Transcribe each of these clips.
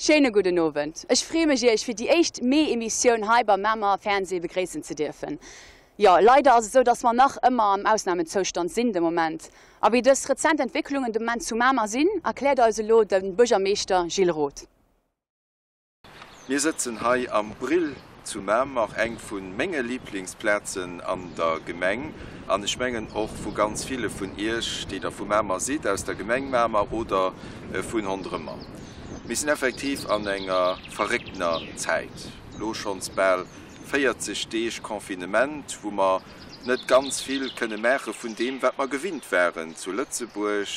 Schéine gudden Owend. Ech freeë mech Iech fir déi éischt Mee-Emissioun hei beim Mamer Fernseh begréissen ze dierfen. Jo, leider ass et esou, dass mer nach ëmmer am Ausnamezoustand sinn de Moment. A wéi dës rezent Entwécklungen de Moment zu Mamer sinn, erkläert eis elo de Buergermeeschter Gilles Roth. Mir sëtzen hei am Brill zu Mamer, eng vu menge Liblingsplazen an der Gemeng an ech mengen och vu ganz ville vun Iech, déi der vu Mamer sidd, aus der Gemeng Mamer oder vun hondrëmmer. Mir sinn effektiv an enger verrécktener Zäit, lo schonns bal 40 Deeg Confinement, wou mer net ganz vill kënne maache vun deem, wat mer gewinnt waren zu Lëtzebuerg.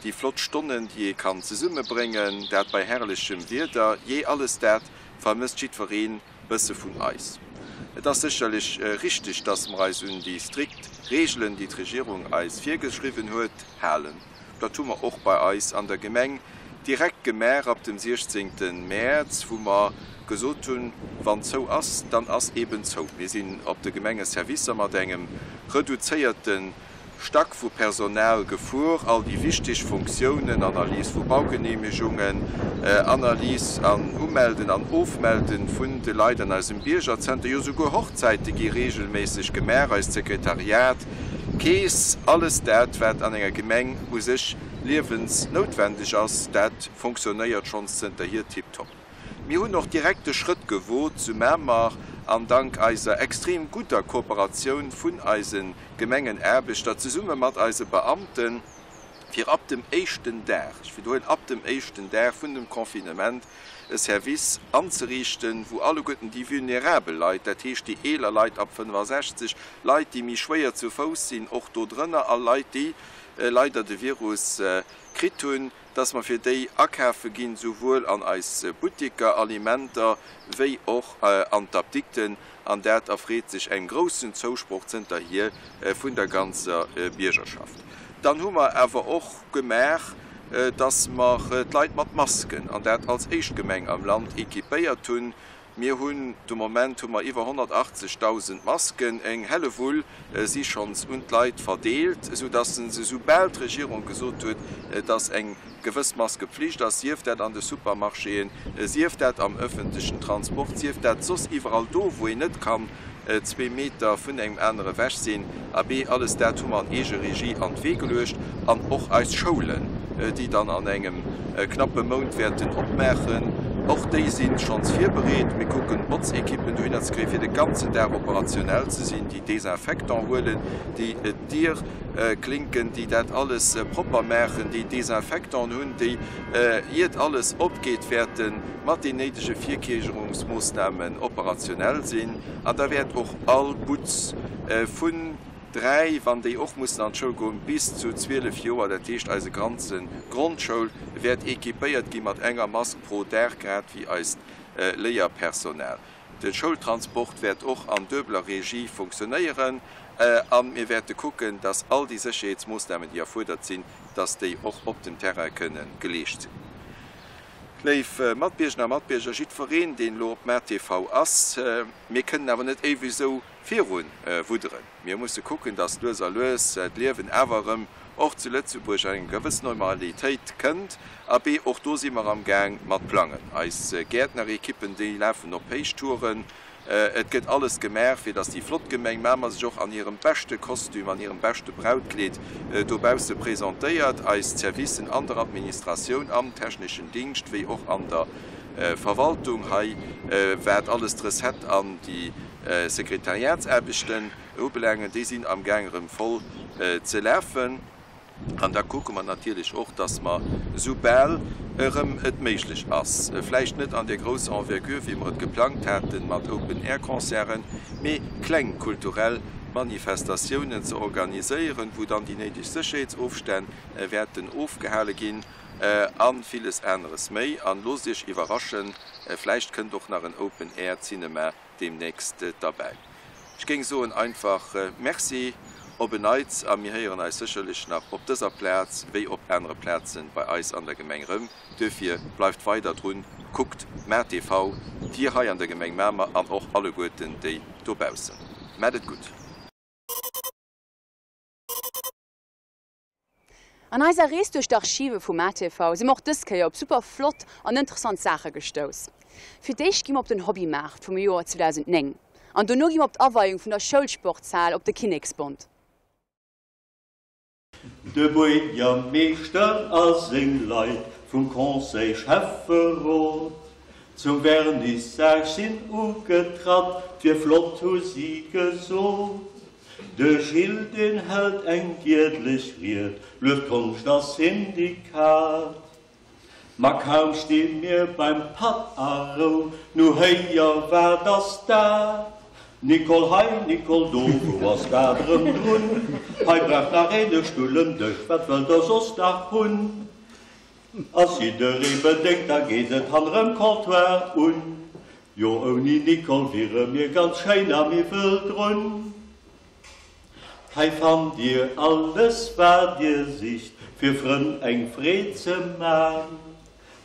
Déi flott Stonnen, déi ee kann zesumme bréngen, dat bei herrlechem Wieder, jee alles dat vermësst jiddwereen bësse vun eis. Et ass sécherlech richteg, dass mer eis un déi strikt Reegelen, déi d'Regierung eis virgeschriwwen huet, halen. Dat hu mer och bei eis an der Gemeng direkt gemaach ab dem 16. Mäerz, wou mer gesot hunn, wann zou ass, dann ass eben zou. Mir sinn op de Gemengeservicer mat engem reduzéierte Stack vu Personal gefuer, all déi wichteg Funktiounen, Analys vu Baugenehmegungen, Analys an Umelden an Ofmelden vun de Leit an eisem Biergerzenter, jo souguer Hochzäite gi regelméisseg gemaach, eist Sekretariat, Keess, alles dat wat an enger Gemeng u sech liewensnoutwendeg ass, dat fonctionnéiert schonns zënterhier tiptop. Mir hunn och direkt de Schrëtt gewot zu Mamer an dank eiser extrem gudder Kooperatioun vun eise Gemengenaarbechter zesumme mat eise Beamten, fir ab dem éischten Dag, ech widderhuelen, ab dem éischten Dag vun dem Confinement e Service anzeriichten, wou alleguerten déi vulnerabel Leit, dat heescht déi eeler Leit ab 65, Leit, déi méi schwéier zu Fouss sinn, och do drënner, a Leit, déi leider de Virus kritt hunn, dass mer fir déi akafe ginn, souwuel an eis Buttiker, Alimenter, wéi och an d'Apdikten, an dat erfreet sech engem groussen Zousproch zënterhier vun der ganzer Biergerschaft. Dann hu mer awer och gemaach, dass mer d'Leit mat Masken, an dat als éischt Gemeng am Land, équipéiert hunn. Mir hunn, de Moment hu mer iwwer 180.000 Masken, eng Hellewull si schonns un d'Leit verdeelt, esou dass se, soubal d'Regierung gesot huet, dass eng gewëss Maskepflicht ass, sief dat an de Supermarchéen, sief dat am öffentlechen Transport, sief dat soss iwwerall do, wou een net kann zwee Meter vun engem anere ewech sinn. Abee, alles dat hu mer an Eegeregie an d'Wee geluecht. An och eis Schoulen, déi dann an engem knappe Mount wäerten opmaachen, och déi si schonns virbereet. Mir kucken, Botzekippen dohinner ze kréien, fir de ganzen Dag operationell ze sinn, déi Desinfectant huelen, déi d'Dierklinken, déi dat alles propper maachen, déi Desinfectant hunn, déi, iert alles opgeet, wäerte mat den néidege Virkierungsmoossnamen operationell sinn. An da wäert och all Butz vun 3, wann déi och mussen an d'Schoul goen, bis zu 12 Joer, dat heescht eise ganze Grondschoul, wäert équipéiert gi mat enger Mask pro Dag, grad wéi eist Léierpersonal. De Schoultransport wäert och an duebeler Regie funktionéieren a mir wäerte kucken, dass all déi Sécherheetsmoossnamen, déi erfuerdert sinn, dass déi och op dem Terrain kënne geleescht sinn. Léif Matbierger a Matbierger, jiddwereen, deen elo op MaTV ass, mir kënnen awer net éiweg esou viru wudderen. Mir musse kucken, dass lues a lues d'Liewen awer erëm och zu Lëtzebuerg an eng gewëss Normalitéit kënnt. Abee, och do si mer am Gaang mat plangen. Eis Gäertnerekippen, déi lafen op Héichtouren. Et gëtt alles gemaach, fir dass déi flott Gemeng Mamer sech och an hirem beschte Kostüm, an hirem beschte Brautkleed dobausse presentéiert. Eis Zerwissen an der Administratioun, am techneschen Dingscht wéi och an der Verwaltung hei, wat alles d'Recette an déi Sekretariatsaarbechten ubelaangen, déi sinn am Gaang erëm voll ze lafen. An da kucke mer natierlech och, dass mer, soubal erëm et méiglech ass, vläicht net an där grousser Envergure, wéi mer et geplangt haten, mat Open-Air-Concerten, mee kleng kulturell Manifestatiounen ze organiséieren, wou dann déi néideg Sécherheetsofstänn wäerten ofgehale ginn a villes aneres méi. An loosst Iech iwwerraschen, vläicht kënnt och nach en Open-Air-Cinema deemnächst derbäi. Ech géing soen einfach Merci op en Neits a mir héieren eis sécherlech nach op dëser Plaz wéi op anere Plaze bei eis an der Gemeng erëm. Duerfir bleift weider drun, kuckt MaTV, dir hei an der Gemeng Mamer an och alleguerten déi dobaussen. Maat et gutt! An eiser Rees duerch d'Archive vum ATV si mer och dës Kéier op super flott an interessant Saache gestouss. Fir d'éischt gi mer op den Hobbymaart vum Joer 2009 an dono gi mer op d'Aweiung vun der Schoulsportshal op de Kinneksbond. De Buergermeeschter a seng Leit vum Conseil Schäfferot zum Vernissage sinn ugetratt, 't wier flott hu si gesot. De Gilles deen hält eng giedlech Ried, lueft Konscht a Syndikat. Ma kaum sti mir beim Patt a Rou, nu héier wat ass dat? Nicole hei, Nicole do, wou ass dat erëm drun? Hei brauch nach een e Stull, en Dësch, wat wëllt der soss nach hunn? Ass jidderee bedéngt, da geet et hannerem Comptoir un. Jo, ouni Nicole wiere mir ganz schéin am Iwwel drun. Hei fannt dir alles wat dir sicht, fir Frënn eng Freed ze man.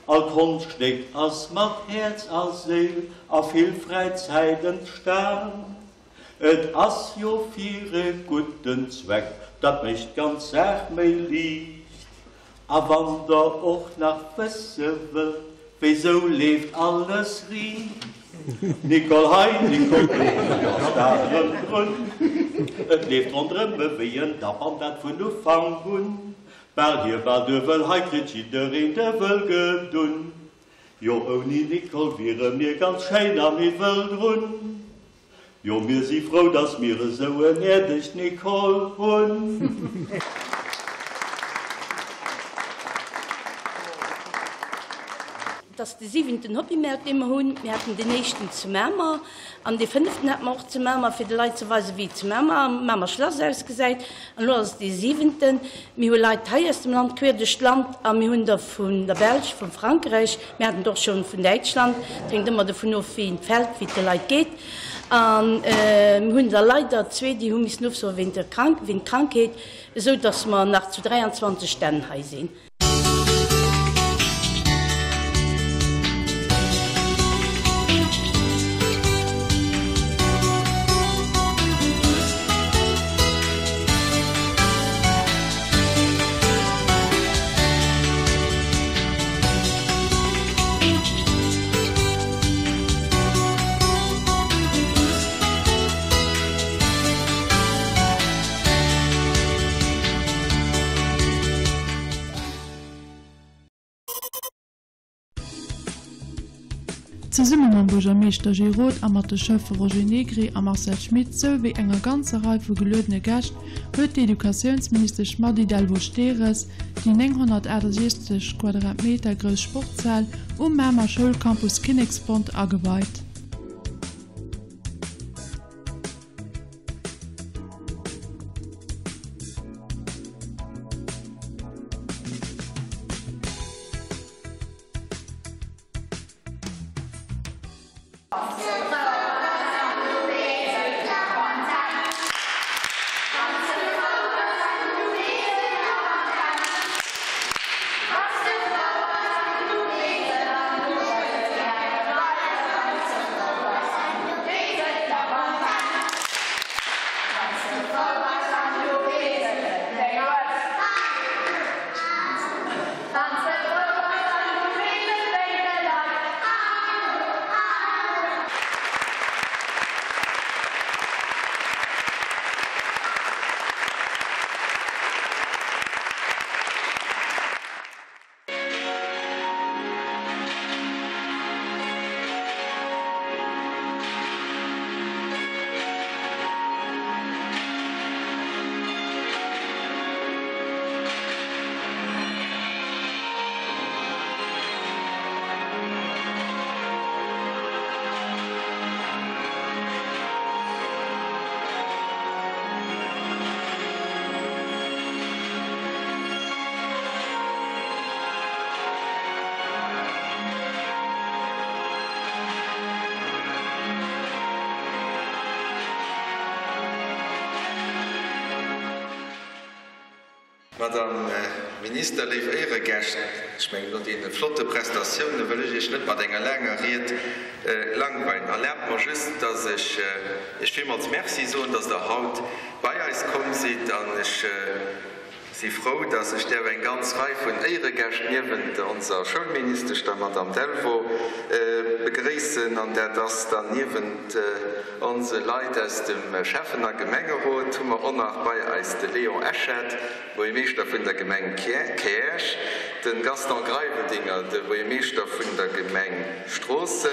All Konschtstéck ass mat Häerz a Séil a vill Fräizäit entstan. Et ass jo fir e gudden Zweck, dat mécht d'ganz Saach méi liicht. A wann der och nach wësse wëllt, wéisou leeft alles riicht? Nicole hei, Nicole do, wéi ass dat erëm drun? Et leeft ronderëm ewéi en Dapp an dat vun Ufank un. Bal hier, bal duebel, hei kritt jiddereen duebel gedunn. Jo, ouni Nicole wiere mir ganz schéin am Iwwel drun. Jo, mir si frou, dass mir esou en äerdegt Nicole hunn. Et ass de siwenten Hobbymaart, dee mer hunn. Mir haten deen éischten zu Mamer an dee fënneften hate mer och zu Mamer, fir de Leit ze weisen, wéi et zu Mamer am Mamer Schlass ausgesäit. An elo ass et dee siwenten. Mir hu Leit hei aus dem Land, queer duerch d'Land, a mir hunn der vun der Belsch, vu Frankräich, mir haten der och schonn vun Däitschland. Et hänkt ëmmer dovun of, wéi een fält, wéi et de Leit geet. A mir hunn der leider zwee, déi hu missen ofsoe wéint der Krankheet, esou datt mer nach zu 23 Stänn hei sinn. Zesumme mam Buergermeeschter Gilles Roth a mat de Schëffe Roger Negri a Marcel Schmit sou wéi enger ganzer Rei vu geluedene Gäscht huet d'Educatiounsministesch Mady Delvaux-Stehres déi 968 Quadratmeter grouss Sportshal um Mamer Schoulcampus Kinneksbond ageweit. Madame Minister, léif Éieregäscht, ech mengen, no deene flotte Prestatioune wëll ech Iech net mat enger laanger Ried langweilen. Erlaabt mer just, dass ech Iech villmools Merci soen, dass Der haut bei eis komm sidd an ech. Si frou, dass ech däerf eng ganz Rei vun Éieregäscht niewent onser Schoulministesch, der Madame Delvaux, begréissen. An dat ass dann niewent onse Leit aus dem Schäffen a Gemengerot hu mer och nach bei eis de Léon Eschet, Buergermeeschter vun der Gemeng Käerch, de Gaston Greiveldinger, de Buergermeeschter vun der Gemeng Stroossen,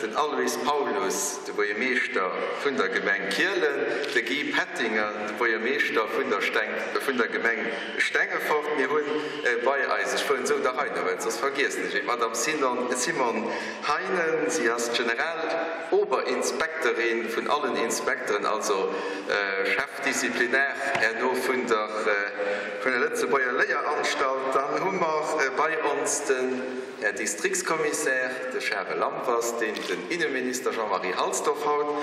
den Aloyse Paulus, de Buergermeeschter vun der Gemeng Kielen, de Guy Pettinger, de Buergermeeschter vun der Steng, vun der Gemeng Stengefort. Mir hu bei eis, ech fueren esou der Rei no, well soss vergiessen ech een, d'Madame Simone Heinen. Si ass d'Generaloberinspekterin vun allen Inspekteren, also Chef disciplinaire herno vun der vun der Lëtzebuerger Léieranstalt. Dann hu mer bei ons den Här Distriktskommissär, de Charel Lampers, deen den Inneminister Jean-Marie Halsdorf haut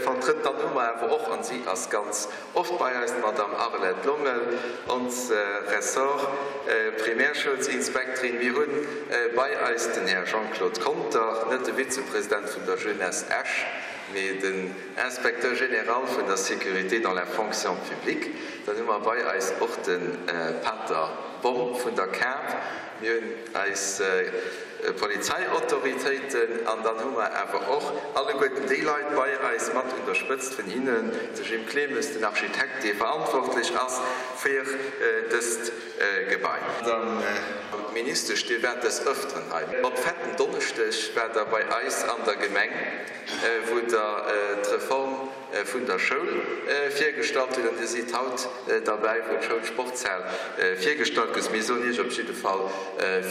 vertrëtt. Dann hu mer awer och, an si ass ganz oft bei eis, d'Madame Arlette Lommel, ons Ressort-Primärschoulsinspekterin. Mir hu bei eis den Här Jean-Claude Conter, net de Vizepresident vun der Jeunesse Esch, mee den Inspecteur général vun der Sécurité dans la fonction publique. Dann hu mer bei eis och de Pater Bomm vun der CAP. Mir hunn eis Polizeiautoritéiten an dann hu mer awer och alleguerten déi Leit bei eis, mat un der Spëtzt vun hinnen de Jim Clemes, den Architekt, dee verantwortlech ass fir dëst Gebai. Madame Ministesch, Dir waart des Ëfteren hei. Op Fetten Donneschdeg waart Der bei eis an der Gemeng, wou Der d'Reform vun der Schoul virgestallt hutt an Dir sidd haut derbäi, wou d'Schoulsportshal virgestallt gouf. Mir soen Iech op jidde Fall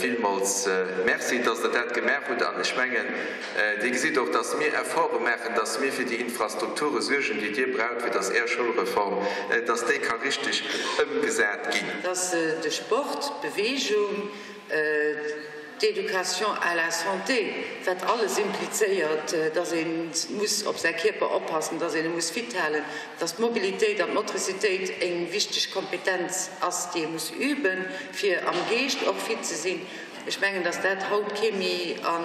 villmools Merci, dass Der dat gemaach hutt. An ech mengen, Dir gesitt och, dass mir Efforte maachen, dass mir fir déi Infrastrukture suergen, déi Dir braucht, fir dass Är Schoulreform, dass déi ka richtig ëmgesat ginn. Dass de Sport, d'Beweegung, D'Éducation à la santé, wat alles implizéiert, dass ee muss op säi Kierper oppassen, dass een e muss fit halen, dass d'Mobilitéit an d'Motricitéit eng wichteg Kompetenz ass, déi ee muss üben, fir am Geescht och fit ze sinn. Ech mengen, dass dat haut kee méi a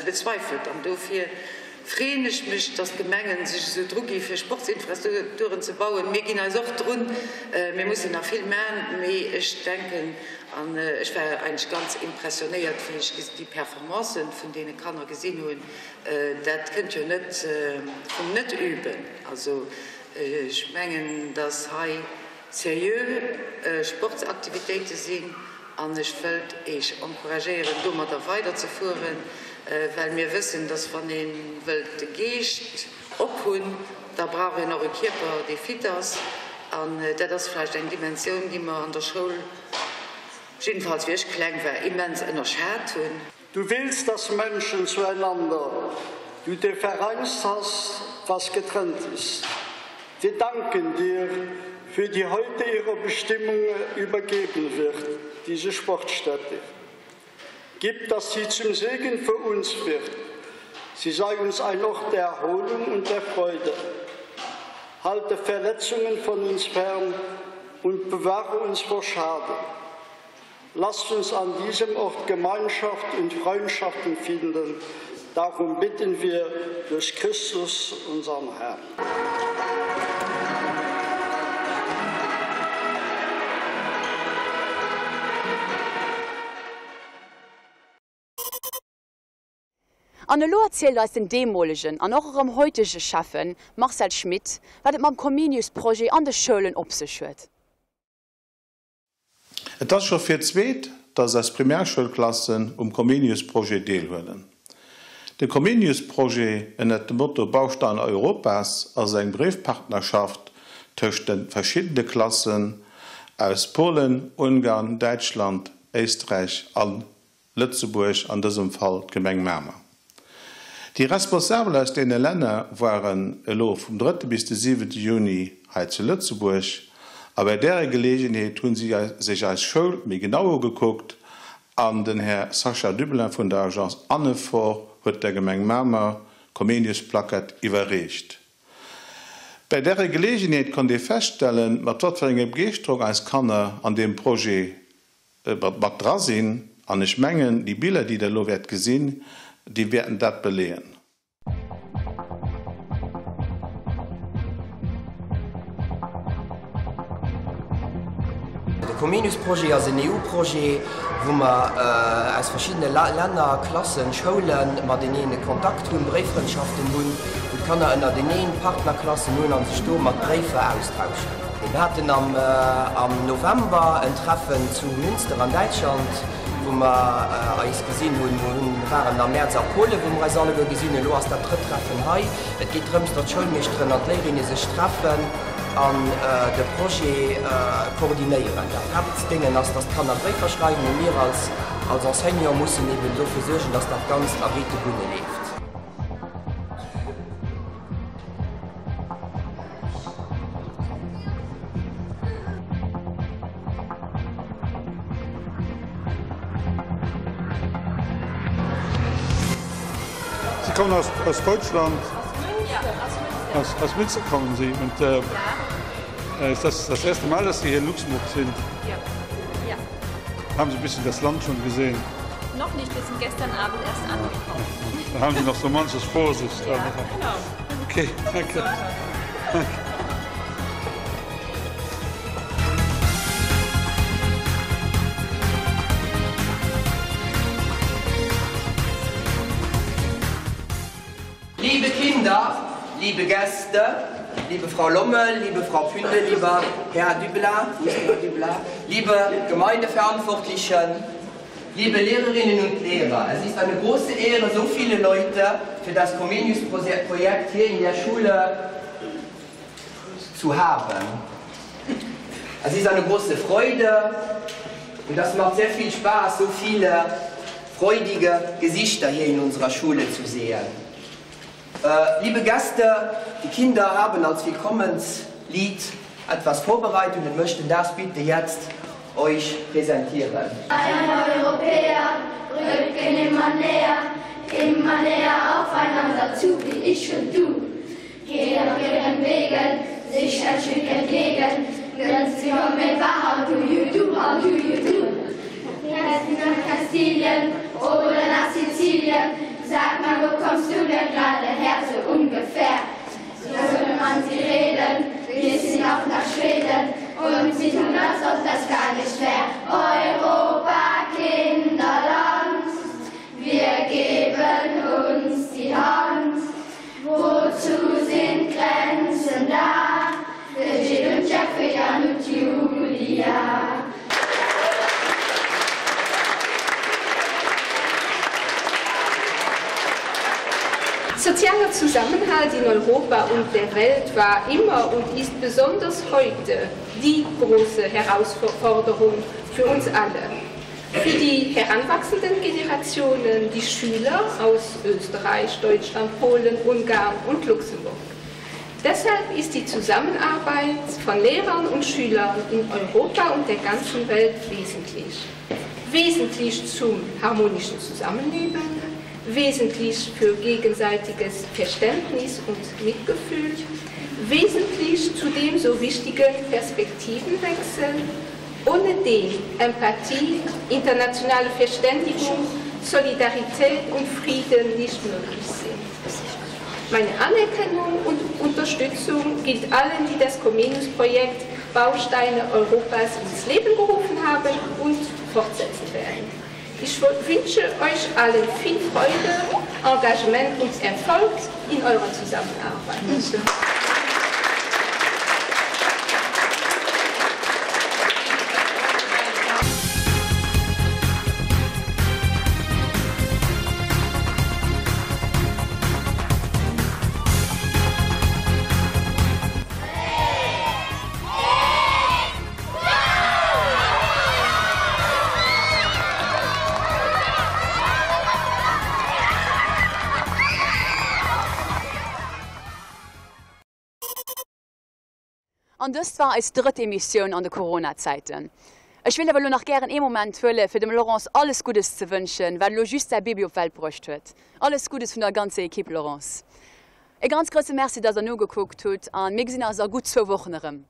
bezweifelt. An dofir freeën ech mech, dass d'Gemengen sech esou drugi fir Sportsinfrastrukturen ze bauen. Mir ginn eis och drun. Mir mussen nach vill maachen, mee ech denken, An ech war eigentlech ganz impressionéiert, wéi ech déi Performancen vun deene Kanner gesinn hunn. Dat kënnt jo net vum Net-Üben. Also ech mengen, dass hei seriö Sportsaktivitéite sinn an ech wëllt Eech encouragéieren, domadder weiderzefueren, well mir wëssen, dass wann ee wëllt de Geescht ophunn, da brauch een och e Kierper, dee fit ass. An dat ass vläicht eng Dimensioun, déi mer an der Schoul, jiddefalls wéi ech kleng war, immens ënnerschat hunn. Du willst, dass Menschen zueinander, du dir vereinst hast, was getrennt ist. Wir danken dir, für die heute ihrer Bestimmung übergeben wird, diese Sportstätte. Gib, dass sie zum Segen für uns wird. Sie sei uns ein Ort der Erholung und der Freude. Halte Verletzungen von uns fern und bewahre uns vor Schaden. Lasst uns an diesem Ort Gemeinschaft und Freundschaften finden. Darum bitten wir durch Christus, unseren Herrn. An elo erzielt eis den deemolegen an och erëm heutege Schäffe Marcel Schmit, wat et mam Comenius-Projet an de Schoulen op sech huet. Et ass scho fir d'zweet, dass eis Primärschoulklassen um Comenius-Projet deelhuelen. De Comenius-Projet ënnert dem Motto Baustein Europas ass eng Bréifpartnerschaft tëscht de verschiddene Klassen aus Polen, Ungarn, Däitschland, Éisträich a Lëtzebuerg, an dësem Fall d'Gemeng Mamer. Déi Responsabel aus deene Länner waren elo vum drëtte bis de siwente Juni hei zu Lëtzebuerg a bei därer Geleegenheet hu si sech eis Schoul méi genau ugekuckt an den Här Sascha Dublin vun der Agence Annefor huet der Gemeng Mamer d'Comenius-Plaquette iwwerreecht. Bäi därer Geleegenheet konnt ee feststellen, mat wat fir enger Begeeschterung eis Kanner an deem Projet mat dra sinn an ech mengen, déi Biller, déi Der elo wäert gesinn, déi wäerten dat beleeën. De. Comenius-Projet ass en EU-Projet, wou mer aus verschiddene Länner, Klassen, Schoule mateneen Kontakt hunn, Bréiffrëndschaften hunn, wou d'Kanner ënnerteneen Partnerklassen hunn a sech do mat Bréifer austauschen. Mir haten am November en Treffen zu Münster an Däitschland, wou mer eis gesinn hunn. Mir waren am Mäerz a Polen, wou mer eis alleguer gesinn hunn. Elo ass dat drëtt Treffen hei. Et geet drëms, datt d'Schoulmeeschteren an d'Léierinne sech treffen an de Projet koordinéieren. Dat Haaptdéngen ass, datt d'Kanner Bréifer schreiwen a mir als Enseignant mussen eben dofir suergen, datt dat Ganzt a breete Bunne leeft. Sie kommen aus, aus Deutschland. Aus, aus Münster kommen Sie. Und äh, äh, ist das das erste Mal, dass Sie hier in Luxemburg sind? Ja. ja. Haben Sie ein bisschen das Land schon gesehen? Noch nicht, wir sind gestern Abend erst angekommen. Da haben Sie noch so manches vor sich. Ja, genau. Okay, danke. danke. Liebe Kinder, liebe Gäste, liebe Frau Lommel, liebe Frau Pünde, lieber Herr Dübler, liebe Gemeindeverantwortlichen, liebe Lehrerinnen und Lehrer, es ist eine große Ehre, so viele Leute für das Comenius-Projekt hier in der Schule zu haben. Es ist eine große Freude und das macht sehr viel Spaß, so viele freudige Gesichter hier in unserer Schule zu sehen. Äh, liebe Gäste, die Kinder haben als Willkommenslied etwas vorbereitet und möchten das bitte jetzt euch präsentieren. Ein Europäer rücken immer näher, immer näher aufeinander zu wie ich und du. Gehen auf ihren Wegen, sich ein Stück entgegen, denn sie kommen mit How do you do, how do you do? Nach Kastilien oder nach Sizilien, sag mal, wo kommst du denn gerade her, so ungefähr? So würde man sie reden, wir sind auch nach Schweden und sie tun, als ob das gar nicht wär. Europa, Kinderland, wir geben uns die Hand. Wozu sind Grenzen da? Für Jill und Jack, für Jan und Julia. Sozialer Zusammenhalt in Europa und der Welt war immer und ist besonders heute die große Herausforderung für uns alle. Für die heranwachsenden Generationen, die Schüler aus Österreich, Deutschland, Polen, Ungarn und Luxemburg. Deshalb ist die Zusammenarbeit von Lehrern und Schülern in Europa und der ganzen Welt wesentlich. Wesentlich zum harmonischen Zusammenleben, wesentlich für gegenseitiges Verständnis und Mitgefühl, wesentlich zu dem so wichtigen Perspektivenwechsel, ohne den Empathie, internationale Verständigung, Solidarität und Frieden nicht möglich sind. Meine Anerkennung und Unterstützung gilt allen, die das Comenius-Projekt Bausteine Europas ins Leben gerufen haben und fortsetzen werden. Ich wünsche euch allen viel Freude, Engagement und Erfolg in eurer Zusammenarbeit. An dëst war eis drëtt Emissioun an de Corona-Zäiten. Ech wéilt awer elo nach gären ee Moment huele fir dem Laurence alles Guddes ze wënschen, wat elo just säi Baby op d'Welt bruecht huet. Alles Guddes vun der ganzer Equipe, Laurence. E ganz grousse Merci, dass der nogekuckt hutt an mir gesinn eis a gutt zwou Wochen erëm.